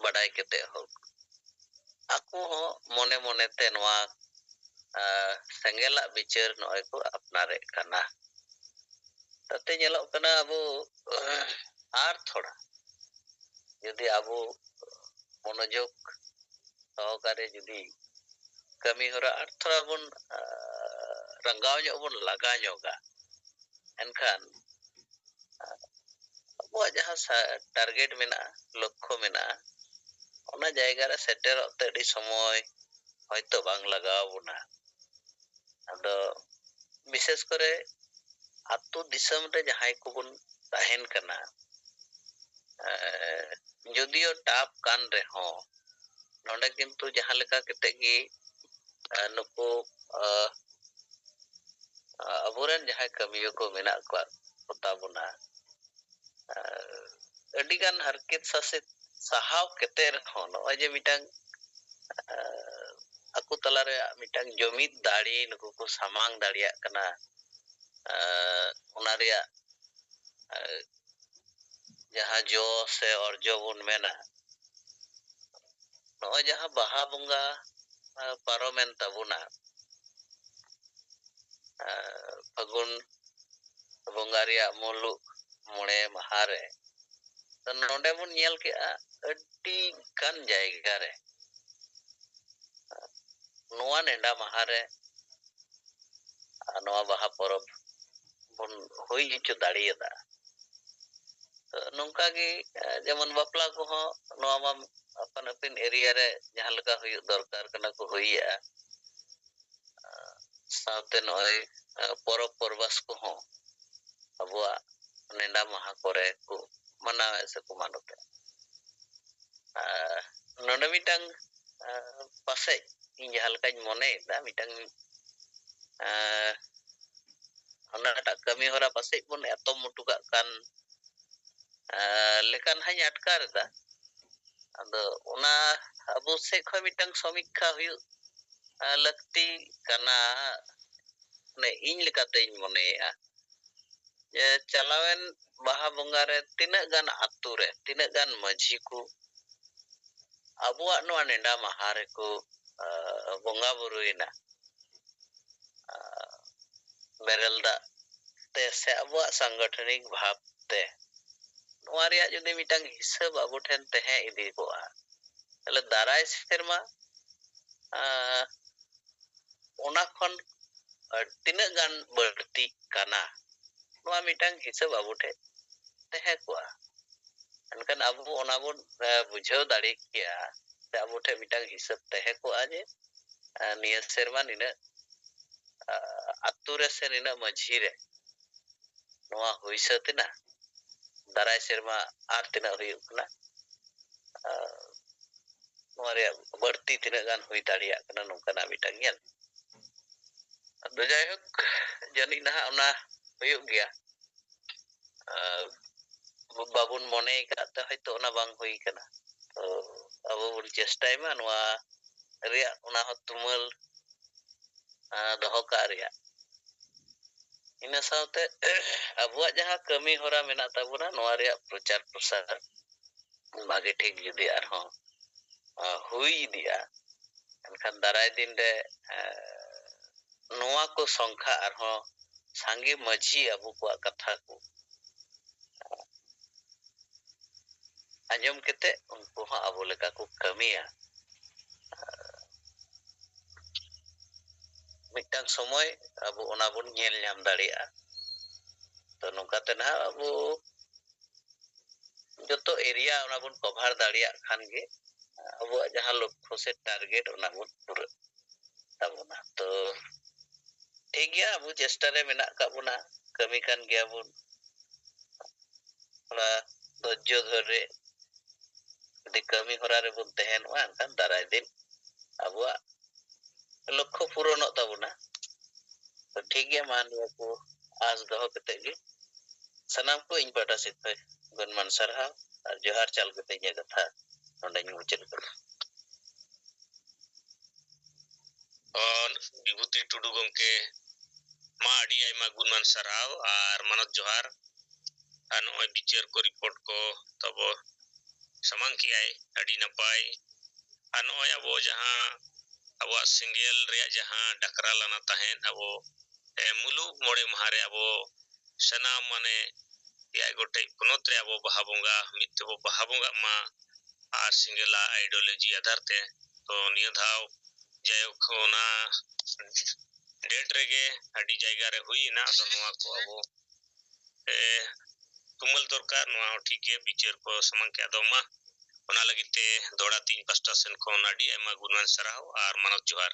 ᱵᱟᱰᱟᱭ ᱠᱟᱛᱮ ᱦᱳᱠ, ᱟᱠᱚ ᱦᱚᱸ ᱢᱚᱱᱮ ᱢᱚᱱᱮ ᱛᱮ ᱱᱚᱣᱟ, ᱮ, ᱥᱮᱸᱜᱮᱞᱟᱜ ᱵᱤᱪᱟᱹᱨ ᱱᱚᱜᱼᱚᱭ ᱠᱚ ᱟᱯᱱᱟᱨᱮᱫ ᱠᱟᱱᱟ᱾ ᱛᱟᱛᱮ ᱧᱮᱞᱚᱜ ᱠᱟᱱᱟ ᱟᱵᱚ, ᱟᱨ ᱛᱷᱚᱲᱟ ᱡᱩᱫᱤ ᱟᱵᱚ ᱢᱚᱱᱳᱡᱳᱜᱽ ᱥᱚᱦᱚᱠᱟᱨᱮ ᱡᱩᱫᱤ ᱠᱟᱹᱢᱤ ᱦᱚᱨᱟ ᱟᱨ ᱛᱷᱚᱲᱟ ᱵᱚᱱ, ᱟᱸ, ᱨᱟᱸᱜᱟᱣ ᱧᱚᱜ ᱵᱚᱱ ᱞᱟᱜᱟ ᱧᱚᱜᱟ, ᱮᱱᱠᱷᱟᱱ, ᱟᱸ, ᱟᱵᱚᱣᱟᱜ ᱡᱟᱦᱟᱸ ᱥᱟ-, target ᱢᱮᱱᱟᱜᱼᱟ, ᱞᱚᱠᱠᱷᱚ ᱢᱮᱱᱟᱜᱼᱟ, ᱚᱱᱟ ᱡᱟᱭᱜᱟ ᱨᱮ ᱥᱮᱴᱮᱨᱚᱜ ᱛᱮ ᱟᱹᱰᱤ ᱥᱚᱢᱚᱭ ᱦᱚᱭᱛᱚ ᱵᱟᱝ ᱞᱟᱜᱟᱣ ᱵᱚᱱᱟ᱾ ᱟᱫᱚ ᱵᱤᱥᱮᱥ ᱠᱚᱨᱮ ᱟᱹᱛᱩ ᱫᱤᱥᱚᱢ ᱨᱮ ᱡᱟᱦᱟᱸᱭ ᱠᱚᱵᱚᱱ ᱛᱟᱦᱮᱱ ᱠᱟᱱᱟ, ᱮᱸ, ᱡᱩᱫᱤᱭᱳ ᱴᱟᱯ ᱠᱟᱱ ᱨᱮᱦᱚᱸ, ᱱᱚᱰᱮ ᱠᱤᱱᱛᱩ ᱡᱟᱦᱟᱸ ᱞᱮᱠᱟ ᱠᱟᱛᱮ ᱜᱮ, ᱮᱸ, ᱱᱩᱠᱩ, ᱮᱸ, ᱟᱵᱚᱨᱮᱱ ᱡᱟᱦᱟᱸᱭ ᱠᱟᱹᱢᱤᱭᱟᱹ ᱠᱚ ᱢᱮᱱᱟᱜ ᱠᱚᱣᱟ, ᱠᱚᱛᱟ ᱵᱚᱱᱟ, ᱮᱸ, ᱟᱹᱰᱤᱜᱟᱱ ᱦᱟᱨᱠᱮᱛ ᱥᱟᱥᱮᱛ ᱥᱟᱦᱟᱣ ᱠᱟᱛᱮ ᱨᱮᱦᱚᱸ ᱱᱚᱜᱼᱚᱭ ᱡᱮ ᱢᱤᱫᱴᱟᱝ, ᱮᱸ, ᱟᱠᱚ ᱛᱟᱞᱟᱨᱮ ᱢᱤᱫᱴᱟᱝ ᱡᱩᱢᱤᱫ ᱫᱟᱲᱮ ᱱᱩᱠᱩ ᱠᱚ ᱥᱟᱢᱟᱝ ᱫᱟᱲᱮᱭᱟᱜ ᱠᱟᱱᱟ, ᱮᱸ, ᱚᱱᱟ ᱨᱮᱭᱟᱜ, ᱮᱸ, ᱡᱟᱦᱟᱸ ᱡᱚ ᱥᱮ ᱚᱨᱡᱚ ᱵᱚᱱ ᱢᱮᱱᱟ, ᱱᱚᱜᱼᱚᱭ ᱡᱟᱦᱟᱸ ᱵᱟᱦᱟ ᱵᱚᱸᱜᱟ, ᱮᱸ, ᱯᱟᱨᱚᱢᱮᱱ ᱛᱟᱵᱚᱱᱟ, ᱮᱸ, ᱯᱷᱟᱹᱜᱩᱱ ᱵᱚᱸᱜᱟ ᱨᱮᱭᱟᱜ ᱢᱩᱞᱩᱜ ᱢᱚᱬᱮ ᱢᱟᱦᱟ ᱨᱮ, ᱛᱚ ᱱᱚᱰᱮ ᱵᱚᱱ ᱧᱮᱞ ᱠᱮᱜᱼᱟ, ᱟᱹᱰᱤ ᱜᱟᱱ ᱡᱟᱭᱜᱟ ᱨᱮ ᱱᱚᱣᱟ ᱱᱮᱰᱟ ᱢᱟᱦᱟ ᱨᱮ ᱟᱨ ᱱᱚᱣᱟ ᱵᱟᱦᱟ ᱯᱚᱨᱚᱵᱽ ᱵᱚᱱ ᱦᱩᱭ ᱦᱚᱪᱚ ᱫᱟᱲᱮᱭᱟᱫᱟ᱾ ᱛᱚ ᱱᱚᱝᱠᱟ ᱜᱮ, ᱮᱸ, ᱡᱮᱢᱚᱱ ᱵᱟᱯᱞᱟ ᱠᱚᱦᱚᱸ ᱱᱚᱣᱟ ᱢᱟ ᱟᱯᱟᱱ ᱟᱹᱯᱤᱱ ᱮᱨᱤᱭᱟ ᱨᱮ ᱡᱟᱦᱟᱸ ᱞᱮᱠᱟ ᱦᱩᱭᱩᱜ ᱫᱚᱨᱠᱟᱨ ᱠᱟᱱᱟ ᱠᱚ ᱦᱩᱭᱮᱜᱼᱟ᱾ ᱥᱟᱶᱛᱮ ᱱᱚᱜᱼᱚᱭ, ᱮᱸ, ᱯᱚᱨᱚᱵᱽ ᱯᱚᱨᱵᱟᱥ ᱠᱚᱦᱚᱸ ᱟᱵᱚᱣᱟᱜ ᱱᱮᱰᱟ ᱢᱟᱦᱟ ᱠᱚᱨᱮ ᱠᱚ ᱢᱟᱱᱟᱣᱮᱫ ᱥᱮ ᱠᱚ ᱢᱟᱱᱚᱛᱮᱫ᱾ ᱟᱨ ᱱᱚᱰᱮ ᱢᱤᱫᱴᱟᱝ, ᱮᱸ, ᱯᱟᱥᱮᱡ ᱤᱧ ᱡᱟᱦᱟᱸ ᱞᱮᱠᱟᱧ ᱢᱚᱱᱮᱭᱮᱫᱟ, ᱢᱤᱫᱴᱟᱝ, ᱮᱸ, ᱚᱱᱟᱴᱟᱜ ᱠᱟᱹᱢᱤ ᱦᱚᱨᱟ ᱯᱟᱥᱮᱡ ᱵᱚᱱ ᱮᱛᱚᱢ ᱦᱚᱴᱚ ᱠᱟᱜ ᱠᱟᱱ, ᱮᱸ, ᱞᱮᱠᱟ ᱱᱟᱦᱟᱜ ᱤᱧ ᱟᱴᱠᱟᱨ ᱮᱫᱟ᱾ ᱟᱫᱚ ᱚᱱᱟ ᱟᱵᱚ ᱥᱮᱫ ᱠᱷᱚᱱ ᱢᱤᱫᱴᱟᱝ ᱥᱚᱢᱤᱠᱠᱷᱟ ᱦᱩᱭᱩᱜ, ᱮᱸ, ᱞᱟᱹᱠᱛᱤ ᱠᱟᱱᱟ, ᱢᱟᱱᱮ ᱤᱧ ᱞᱮᱠᱟᱛᱮᱧ ᱢᱚᱱᱮᱭᱮᱫᱼᱟ᱾ ᱡᱮ ᱪᱟᱞᱟᱣᱮᱱ ᱵᱟᱦᱟ ᱵᱚᱸᱜᱟ ᱨᱮ ᱛᱤᱱᱟᱹᱜ ᱜᱟᱱ ᱟᱛᱳ ᱨᱮ, ᱛᱤᱱᱟᱹᱜ ᱜᱟᱱ ᱢᱟᱹᱡᱷᱤ ᱠᱚ ᱟᱵᱚᱣᱟᱜ ᱱᱚᱣᱟ ᱱᱮᱰᱟ ᱢᱟᱦᱟ ᱨᱮᱠᱚ, ᱟᱸ, ᱵᱚᱸᱜᱟ ᱵᱩᱨᱩᱭᱮᱱᱟ, ᱟᱸ, ᱵᱮᱨᱮᱞ ᱫᱟᱜ ᱛᱮ ᱥᱮ ᱟᱵᱚᱣᱟᱜ ᱥᱟᱝᱜᱚᱴᱷᱚᱱᱤᱠ ᱵᱷᱟᱵᱽ ᱛᱮ᱾ ᱱᱚᱣᱟ ᱨᱮᱭᱟᱜ ᱡᱩᱫᱤ ᱢᱤᱫᱴᱟᱝ ᱦᱤᱥᱟᱹᱵ ᱟᱵᱚ ᱴᱷᱮᱱ ᱛᱟᱦᱮᱸ ᱤᱫᱤ ᱠᱚᱜᱼᱟ, ᱛᱟᱦᱞᱮ ᱫᱟᱨᱟᱭ ᱥᱮᱨᱢᱟ ᱟᱸ, ᱚᱱᱟ ᱠᱷᱚᱱ ᱟᱸ, ᱛᱤᱱᱟᱹᱜ ᱜᱟᱱ ᱵᱟᱹᱲᱛᱤᱜ ᱠᱟᱱᱟ, ᱱᱚᱣᱟ ᱢᱤᱫᱴᱟᱝ ᱦᱤᱥᱟᱹᱵ ᱟᱵᱚ ᱴᱷᱮᱱ ᱛᱟᱦᱮᱸ ᱠᱚᱜᱼᱟ᱾ ᱮᱱᱠᱷᱟᱱ ᱟᱵᱚ ᱚᱱᱟ ᱵᱚᱱ ᱟᱸ, ᱵᱩᱡᱷᱟᱹᱣ ᱫᱟᱲᱮ ᱠᱮᱭᱟ ᱥᱮ ᱟᱵᱚ ᱴᱷᱮᱱ ᱢᱤᱫᱴᱟᱝ ᱦᱤᱥᱟᱹᱵ ᱛᱟᱦᱮᱸ ᱠᱚᱜᱼᱟ ᱡᱮ ᱟᱸ, ᱱᱤᱭᱟᱹ ᱥᱮᱨᱢᱟ ᱱᱤᱱᱟᱹᱜ ᱟᱸ, ᱟᱛᱳ ᱨᱮ ᱥᱮ ᱱᱤᱱᱟᱹᱜ ᱢᱟᱹᱡᱷᱤ ᱨᱮ ᱱᱚᱣᱟ ᱦᱩᱭ ᱥᱟᱹᱛ ᱮᱱᱟ, ᱫᱟᱨᱟᱭ ᱥᱮᱨᱢᱟ ᱟᱨ ᱛᱤᱱᱟᱹᱜ ᱦᱩᱭᱩᱜ ᱠᱟᱱᱟ, ᱟᱨ ᱱᱚᱣᱟ ᱨᱮᱭᱟᱜ ᱵᱟᱹᱲᱛᱤ ᱛᱤᱱᱟᱹᱜ ᱜᱟᱱ ᱦᱩᱭ ᱫᱟᱲᱮᱭᱟᱜ ᱠᱟᱱᱟ, ᱱᱚᱝᱠᱟᱱᱟᱜ ᱢᱤᱫᱴᱟᱝ ᱧᱮᱞ᱾ ᱟᱫᱚ ᱡᱟᱭᱦᱳᱠ, ᱡᱟᱹᱱᱤᱡ ᱱᱟᱦᱟᱜ ᱚᱱᱟ ᱦᱩᱭᱩᱜ ᱜᱮᱭᱟ᱾ ᱟᱨ ᱵᱟᱵᱚᱱ ᱢᱚᱱᱮ ᱟᱠᱟᱫ ᱛᱮ ᱦᱚᱭᱛᱳ ᱚᱱᱟ ᱵᱟᱝ ᱦᱩᱭ ᱠᱟᱱᱟ᱾ ᱛᱚ ᱟᱵᱚ ᱵᱚᱱ ᱪᱮᱥᱴᱟᱭ ᱢᱟ ᱱᱚᱣᱟ ᱨᱮᱭᱟᱜ ᱚᱱᱟ ᱦᱚᱸ ᱛᱩᱢᱟᱹᱞ, ᱟᱸ, ᱫᱚᱦᱚ ᱠᱟᱜ ᱨᱮᱭᱟᱜ᱾ ᱤᱱᱟᱹ ᱥᱟᱶᱛᱮ ᱟᱵᱚᱣᱟᱜ ᱡᱟᱦᱟᱸ ᱠᱟᱹᱢᱤ ᱦᱚᱨᱟ ᱢᱮᱱᱟᱜ ᱛᱟᱵᱚᱱᱟ, ᱱᱚᱣᱟ ᱨᱮᱭᱟᱜ ᱯᱨᱚᱪᱟᱨ ᱯᱨᱚᱥᱟᱨ ᱵᱷᱟᱜᱮ ᱴᱷᱤᱠ ᱡᱩᱫᱤ ᱟᱨᱦᱚᱸ, ᱟᱸ, ᱦᱩᱭ ᱤᱫᱤᱜᱼᱟ, ᱮᱱᱠᱷᱟᱱ ᱫᱟᱨᱟᱭ ᱫᱤᱱ ᱨᱮ, ᱟᱸ, ᱱᱚᱣᱟ ᱠᱚ ᱥᱚᱝᱠᱷᱟ ᱟᱨᱦᱚᱸ ᱥᱟᱸᱜᱮ ᱢᱟᱹᱡᱷᱤ ᱟᱵᱚ ᱠᱚᱣᱟᱜ ᱠᱟᱛᱷᱟ ᱠᱚ ᱟᱸᱡᱚᱢ ᱠᱟᱛᱮ ᱩᱱᱠᱩ ᱦᱚᱸ ᱟᱵᱚ ᱞᱮᱠᱟ ᱠᱚ ᱠᱟᱹᱢᱤᱭᱟ᱾ ᱢᱤᱫᱴᱟᱝ ᱥᱚᱢᱚᱭ ᱟᱵᱚ ᱚᱱᱟ ᱵᱚᱱ ᱧᱮᱞ ᱧᱟᱢ ᱫᱟᱲᱮᱭᱟᱜᱼᱟ᱾ ᱛᱚ ᱱᱚᱝᱠᱟ ᱛᱮ ᱱᱟᱦᱟᱜ ᱟᱵᱚ ᱡᱚᱛᱚ ᱮᱨᱤᱭᱟ ᱚᱱᱟ ᱵᱚᱱ ᱠᱚᱵᱷᱟᱨ ᱫᱟᱲᱮᱭᱟᱜ ᱠᱷᱟᱱ ᱜᱮ ᱟᱵᱚᱣᱟᱜ ᱡᱟᱦᱟᱸ ᱞᱚᱠᱠᱷᱚ ᱥᱮ ᱴᱟᱨᱜᱮᱴ ᱚᱱᱟ ᱵᱚᱱ ᱯᱩᱨᱟᱹᱜ ᱛᱟᱵᱚᱱᱟ᱾ ᱛᱚ ᱴᱷᱤᱠ ᱜᱮᱭᱟ, ᱟᱵᱚ ᱪᱮᱥᱴᱟ ᱨᱮ ᱢᱮᱱᱟᱜ ᱟᱠᱟᱫ ᱵᱚᱱᱟ, ᱠᱟᱹᱢᱤ ᱠᱟᱱ ᱜᱮᱭᱟ ᱵᱚᱱ᱾ ᱚᱱᱟ ᱫᱷᱳᱨᱡᱚ ᱫᱷᱚᱨᱮ ᱡᱩᱫᱤ ᱠᱟᱹᱢᱤ ᱦᱚᱨᱟ ᱨᱮᱵᱚᱱ ᱛᱟᱦᱮᱱᱚᱜᱼᱟ, ᱮᱱᱠᱷᱟᱱ ᱫᱟᱨᱟᱭ ᱫᱤᱱ ᱟᱵᱚᱣᱟᱜ ᱞᱚᱠᱠᱷᱚ ᱯᱩᱨᱚᱱᱚᱜ ᱛᱟᱵᱚᱱᱟ᱾ ᱛᱚ ᱴᱷᱤᱠ ᱜᱮᱭᱟ, ᱢᱟ ᱱᱤᱭᱟᱹ ᱠᱚ ᱟᱸᱥ ᱫᱚᱦᱚ ᱠᱟᱛᱮ ᱜᱮ ᱥᱟᱱᱟᱢ ᱠᱚ ᱤᱧ ᱯᱟᱦᱴᱟ ᱥᱮᱫ ᱠᱷᱚᱱ ᱜᱩᱱᱢᱟᱱ ᱥᱟᱨᱦᱟᱣ ᱟᱨ ᱡᱚᱦᱟᱨ ᱪᱟᱞ ᱠᱟᱛᱮ ᱤᱧᱟᱹᱜ ᱠᱟᱛᱷᱟ ᱱᱚᱰᱮᱧ ᱢᱩᱪᱟᱹᱫ ᱠᱟᱫᱟ᱾ ᱚ, ᱵᱤᱵᱷᱩᱛᱤ ᱴᱩᱰᱩ ᱜᱚᱢᱠᱮ, ᱢᱟ ᱟᱹᱰᱤ ᱟᱭᱢᱟ ᱜᱩᱱᱢᱟᱱ ᱥᱟᱨᱦᱟᱣ ᱟᱨ ᱢᱟᱱᱚᱛ ᱡᱚᱦᱟᱨ᱾ ᱟᱨ ᱱᱚᱜᱼᱚᱭ ᱵᱤᱪᱟᱹᱨ ᱠᱚ, ᱨᱤᱯᱳᱨᱴ ᱠᱚ ᱛᱟᱵᱚ ᱥᱟᱢᱟᱝ ᱠᱮᱜᱼᱟᱭ, ᱟᱹᱰᱤ ᱱᱟᱯᱟᱭ᱾ ᱟᱨ ᱱᱚᱜᱼᱚᱭ ᱟᱵᱚ ᱡᱟᱦᱟᱸ ᱟᱵᱚᱣᱟᱜ ᱥᱮᱸᱜᱮᱞ ᱨᱮᱭᱟᱜ ᱡᱟᱦᱟᱸ ᱰᱟᱠᱨᱟ ᱞᱟᱱᱟ ᱛᱟᱦᱮᱸᱫ, ᱟᱵᱚ, ᱮ, ᱢᱩᱞᱩᱜ ᱢᱚᱬᱮ ᱢᱟᱦᱟ ᱨᱮ ᱟᱵᱚ ᱥᱟᱱᱟᱢ, ᱢᱟᱱᱮ, ᱮᱭᱟᱭ ᱜᱚᱴᱮᱡ ᱯᱚᱱᱚᱛ ᱨᱮ ᱟᱵᱚ ᱵᱟᱦᱟ ᱵᱚᱸᱜᱟ ᱢᱤᱫ ᱛᱮᱵᱚ ᱵᱟᱦᱟ ᱵᱚᱸᱜᱟᱜ ᱢᱟ᱾ ᱟᱨ ᱥᱤᱸᱜᱮᱞᱟ ideology ᱟᱫᱷᱟᱨ ᱛᱮ᱾ ᱛᱚ ᱱᱤᱭᱟᱹ ᱫᱷᱟᱣ ᱡᱟᱭᱦᱳᱠ ᱚᱱᱟ date ᱨᱮᱜᱮ ᱟᱹᱰᱤ ᱡᱟᱭᱜᱟ ᱨᱮ ᱦᱩᱭ ᱮᱱᱟ᱾ ᱟᱫᱚ ᱱᱚᱣᱟ ᱠᱚ ᱟᱵᱚ ᱮ, ᱛᱩᱢᱟᱹᱞ ᱫᱚᱨᱠᱟᱨ, ᱱᱚᱣᱟ ᱦᱚᱸ ᱴᱷᱤᱠ ᱜᱮ, ᱵᱤᱪᱟᱹᱨ ᱠᱚ ᱥᱟᱢᱟᱝ ᱠᱮᱫ᱾ ᱟᱫᱚ ᱢᱟ, ᱚᱱᱟ ᱞᱟᱹᱜᱤᱫ ᱛᱮ ᱫᱚᱦᱲᱟ ᱛᱮ ᱤᱧ ᱯᱟᱥᱴᱟ ᱥᱮᱱ ᱠᱷᱚᱱ ᱟᱹᱰᱤ ᱟᱭᱢᱟ ᱜᱩᱱᱢᱟᱱ ᱥᱟᱨᱦᱟᱣ ᱟᱨ ᱢᱟᱱᱚᱛ ᱡᱚᱦᱟᱨ᱾